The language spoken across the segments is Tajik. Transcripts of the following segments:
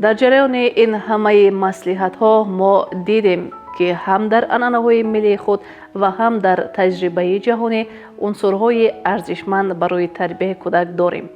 Дар ҷараёни ин ҳамаи маслиҳатҳо мо дидем, ки ҳам дар анъанаҳои миллии худ ва ҳам дар таҷрибаи ҷаҳонӣ унсурҳои арзишманд барои тарбияи кӯдак дорем.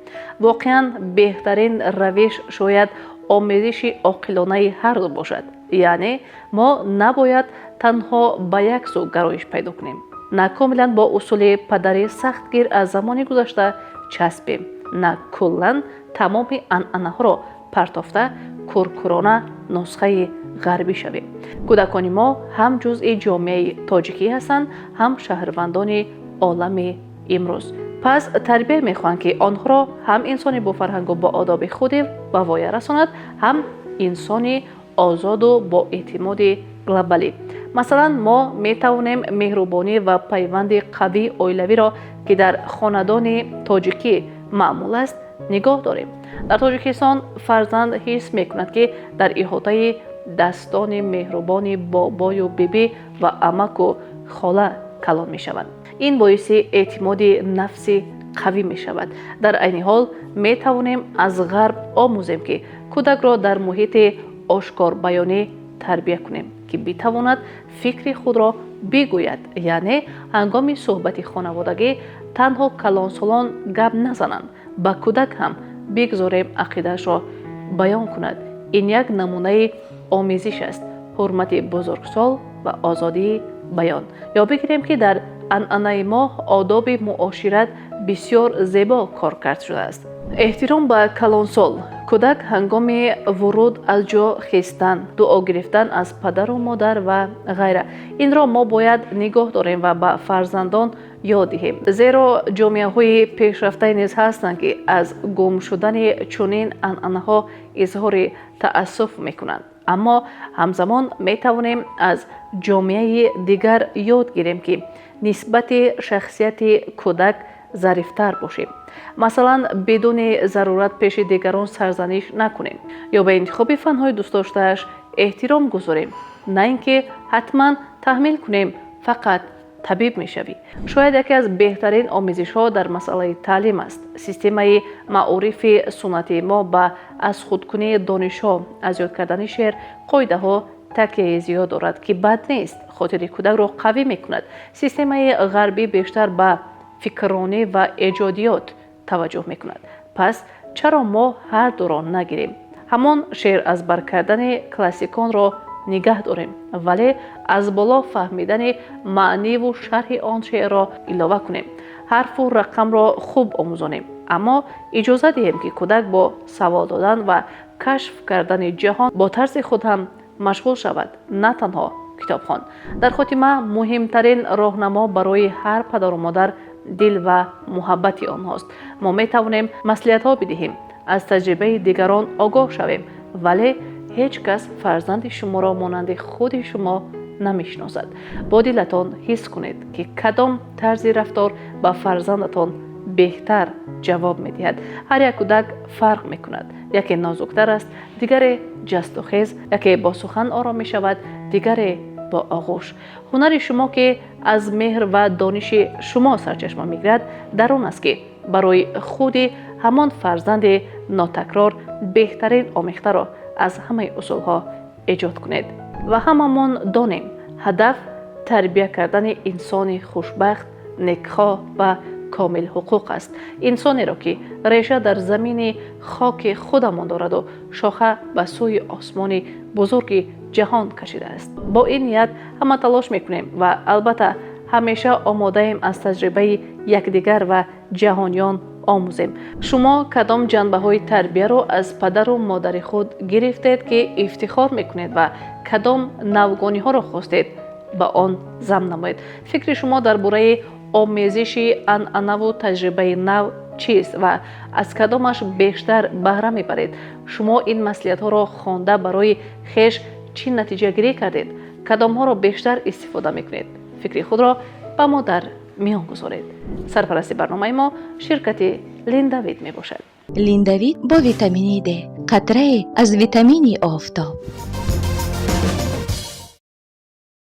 Воқеан, беҳтарин равиш шояд омезиши оқилонаи ҳарду бошад, яъне мо набояд танҳо ба як сӯ гароиш пайдо кунем, на комилан бо усули падари сахтгир аз замони гузашта часпем, на куллан тамоми анъанаҳоро партофта, кӯркӯрона нусхаи ғарбӣ шавем. Кӯдакони мо ҳам ҷузъи ҷомеаи тоҷикӣ ҳастанд, ҳам шаҳрвандони олами имрӯз. Пас тарбия мехоҳанд, ки онҳоро ҳам инсони бофарҳангу боодоби худе ба воя расонад, ҳам инсони озоду боэътимоди глобалӣ. Масалан, мо метавонем меҳрубонӣ ва пайванди қавии оилавиро, ки дар хонадони тоҷикӣ маъмул аст, нигоҳ дорем. Дар Тоҷикистон фарзанд ҳис мекунад, ки дар иҳотаи дастони меҳрубони бобою бибӣ ва амаку хола калон мешавад. Ин боиси эътимоди нафси қавӣ мешавад. Дар айни ҳол метавонем аз ғарб омӯзем, ки кӯдакро дар муҳити ошкорбаёнӣ тарбия кунем, ки битавонад фикри худро бигӯяд, яъне ҳангоми суҳбати хонаводагӣ танҳо калонсолон гап назананд, ба кӯдак ҳам бигзорем ақидаашро баён кунад. Ин як намунаи омезиш аст: ҳурмати бузургсол ва озодии баён. Ё бигирем, ки дар анъанаи мо одоби муошират бисёр зебо коркард шудааст: эҳтиром ба калонсол, кӯдак ҳангоми вуруд аз ҷо хестан, дуо гирифтан аз падару модар ва ғайра. Инро мо бояд нигоҳ дорем ва ба фарзандон ёд диҳем, зеро ҷомеаҳои пешрафтае низ ҳастанд, ки аз гум шудани чунин анъанаҳо изҳори таассуф мекунанд. Аммо ҳамзамон метавонем аз ҷомеаи дигар ёд гирем, ки нисбати шахсияти кӯдак зарифтар бошем. Масалан, бидуни зарурат пеши дигарон сарзаниш накунем ё ба интихоби фанҳои дӯстдоштааш эҳтиром гузорем, на ин ки ҳатман таҳмил кунем: фақат табиб мешавӣ. Шояд яке аз беҳтарин омезишҳо дар масъалаи таълим аст. Системаи маорифи суннатии мо ба аз худкунии донишҳо, аз ёд кардани шеър, қоидаҳо такияи зиёд дорад, ки бад нест, хотири кӯдакро қавӣ мекунад. Системаи ғарбӣ бештар ба фикрронӣ ва эҷодиёт таваҷҷӯҳ мекунад. Пас чаро мо ҳар дуро нагирем? Ҳамон шеър аз бар кардани классиконро нигаҳ дорем, вале аз боло фаҳмидани маъниву шарҳи он шеърро илова кунем. Ҳарфу рақамро хуб омӯзонем, аммо иҷоза диҳем, ки кӯдак бо савол додан ва кашф кардани ҷаҳон бо тарзи худ ҳам машғул шавад, на танҳо китобхон. Дар хотима, муҳимтарин роҳнамо барои ҳар падару модар дил ва муҳаббати онҳост. Мо метавонем маслиҳатҳо бидиҳем, аз таҷрибаи дигарон огоҳ шавем, вале ҳеҷ кас фарзанди шуморо монанди худи шумо намешиносад. Бо дилатон ҳис кунед, ки кадом тарзи рафтор ба фарзандатон беҳтар ҷавоб медиҳад. Ҳар як кӯдак фарқ мекунад: яке нозуктар аст, дигаре ҷастухез, яке бо сухан ором мешавад, дигаре бо оғӯш. Ҳунари шумо, ки аз меҳр ва дониши шумо сарчашма мегирад, дар он аст, ки барои худи ҳамон фарзанди нотакрор беҳтарин омехтаро аз ҳамаи усулҳо эҷод кунед. Ва ҳамамон донем, ҳадаф тарбия кардани инсони хушбахт, некхоҳ ва комилҳуқуқ аст, инсонеро, ки реша дар замини хоки худамон дораду шоха ба сӯи осмони бузурги ҷаҳон кашидааст. Бо ин ният ҳама талош мекунем ва албатта ҳамеша омодаем аз таҷрибаи якдигар ва ҷаҳониён омӯзем. Шумо кадом ҷанбаҳои тарбияро аз падару модари худ гирифтед, ки ифтихор мекунед, ва кадом навгониҳоро хостед ба он зам намоед? Фикри шумо дар бораи омезиши анъанаву таҷрибаи нав чист ва аз кадомаш бештар баҳра мебаред? Шумо ин маслиҳатҳоро хонда, барои хеш чӣ натиҷагирӣ кардед? Кадомҳоро бештар истифода мекунед? Фикри худро ба мо дар миён гузоред. Сарпарасти барномаи мо ширкати Линдавид мебошад. Линдавид бо витамини Д, қатрае аз витамини офтоб.